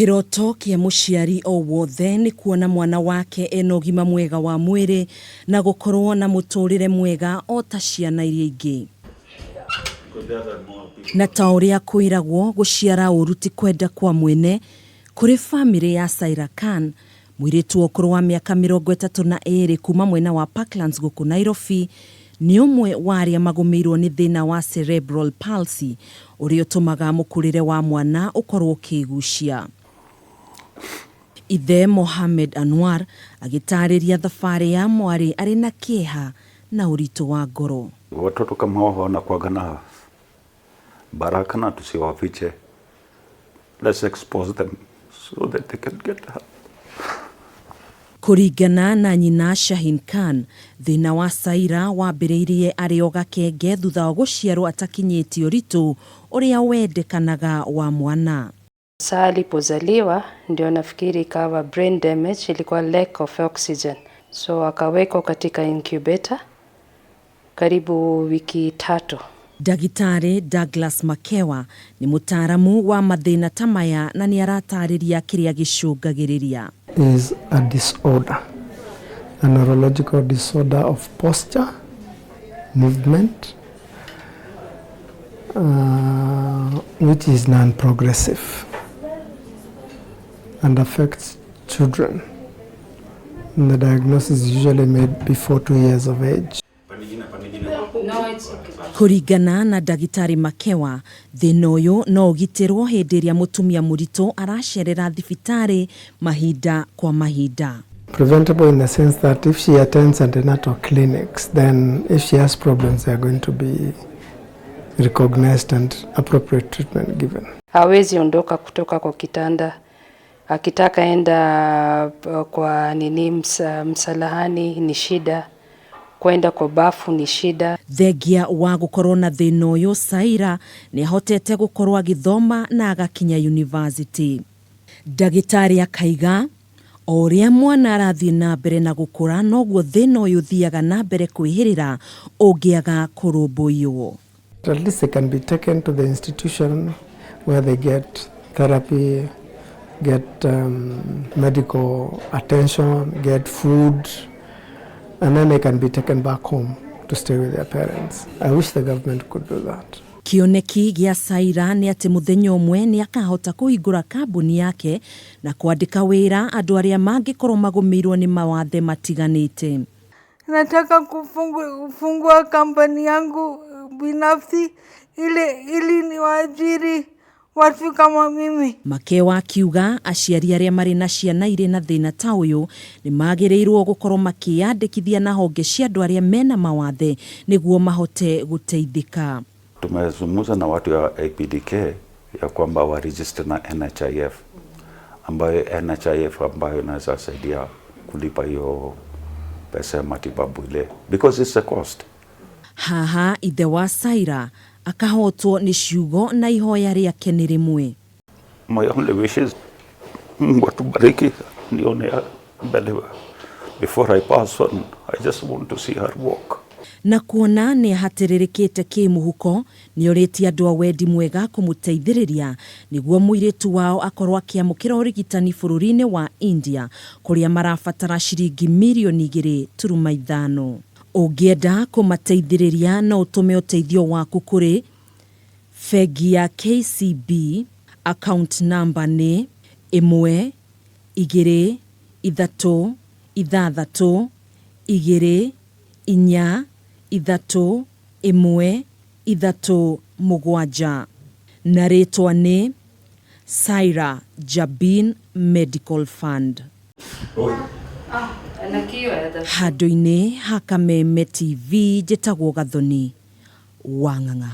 Kĩroto kĩa mũciari o wothe nĩ kuona mwana wake ena ũgima mwega wa mwĩrĩ na gũkorwo na mũtũrĩre mwega o ta ciana iria ingĩ. Na ta ũrĩa kwĩragwo gũciara ũru ti kwenda kwa mwene, kũrĩ famĩlĩ ya Saira Khan, mũirĩtu wa ũkũrũ wa mĩaka 32 kuma mwena wa Parklands gũkũ Nairobi, nĩ ũmwe wa arĩa magũmĩirwo nĩ thĩna wa cerebral palsy ũrĩa ũtũmaga mũkũrĩre wa mwana ũkorwo ũkĩgucia. Ithe Mohamed Anwar agĩtarĩria thabarĩ ya mwarĩ arĩ na kĩeha na ũritũ wa ngoro. Watoto kama hao wanakuwaga na baraka na tusiwafiche. Let's expose them so that they can get help. Kũringana na nyina Shahin Khan, thĩna wa Saira wambĩrĩirie arĩ o gakenge thutha wa gũciarwo atakinyĩtie ũritũ ũrĩa wendekanaga wa mwana. Saa alipozaliwa ndio nafikiri ikawa brain damage, ilikuwa lack of oxygen, so akawekwa katika incubator karibu wiki 3. Ndagĩtarĩ Douglas Makewa nĩ mũtaaramu wa mathĩna ta maya na nĩ aratarĩria kĩrĩa gĩcũngagĩrĩria. Is a disorder, a neurological disorder of posture, movement, which is non-progressive and affects children. And the diagnosis is usually made before 2 years of age. Kũringana na ndagĩtarĩ Makewa, thĩna ũyũ no ũgitĩrwo hĩndĩ ĩrĩa mũtumia mũritũ aracerera thibitarĩ mahinda kwa mahinda. Preventable in the sense that if she attends antenatal clinics, then if she has problems, they are going to be recognized and appropriate treatment given. Hawezi ondoka kutoka kwa kitanda, akitaka enda kwa nini msalahani ni shida, kwenda kwa bafu ni shida. Thengia wa gũkorwo na thĩna ũyũ, Saira nĩ ahotete gũkorwo agĩthoma na agakinya university. Ndagĩtarĩ akaiga o ũrĩa mwana arathiĩ na mbere na gũkũra noguo thĩna ũyũ ũthiaga na mbere kwĩhĩrĩra ũngĩaga kũrũmbũiywo. At least they can be taken to the institution where they get therapy, get medical attention, get food, and then they can be taken back home to stay with their parents. I wish the government could do that. Kĩoneki gĩa Saira nĩ atĩ mũthenya ũmwe nĩ akahota kũhingũra kambuni yake na kwandĩka wĩra andũ arĩa mangĩkorwo magũmĩirwo nĩ mawathe matiganĩte. Nataka kufungua kampani yangu binafsi ili niwaajiri watu kama mimi. Makewa akiuga aciari arĩa marĩ na ciana irĩ na thĩna ta ũyũ nĩ magĩrĩirwo gũkorwo makĩyandĩkithia na honge cia andũ arĩa mena mawathe nĩguo mahote gũteithĩka. Tumezungumza na watu ya APDK ya kwamba wa register na NHIF, ambayo NHIF ambayo inaweza saidia kulipa hiyo pesa ya matibabu ile because it's a cost. Haha ithe wa Saira akahotwo nĩ ciugo na ihoya rĩake nĩ rĩmwe. My only wish is Mungu atubariki nione mbele before I pass on. I just want to see her walk. Na kuona nĩ ahatĩrĩrĩkĩte kĩmũhuko, nĩ orĩtie andũ a wendi mwega kũmũteithĩrĩria nĩguo mũirĩtu wao akorwo akĩamũkĩra ũrigitani bũrũri-inĩ wa India kũrĩa marabatara ciringi mirioni 2.5. Ũngĩenda kũmateithĩrĩria no ũtũme ũteithio waku kũrĩ bengi ya KCB, account number nĩ 1 2 3 6 2 4 3 1 3 7 na rĩtwa nĩ Saira Jabin Medical Fund. Handũ-inĩ ha Kameme TV, njĩtagwo Gathoni Wang'ang'a.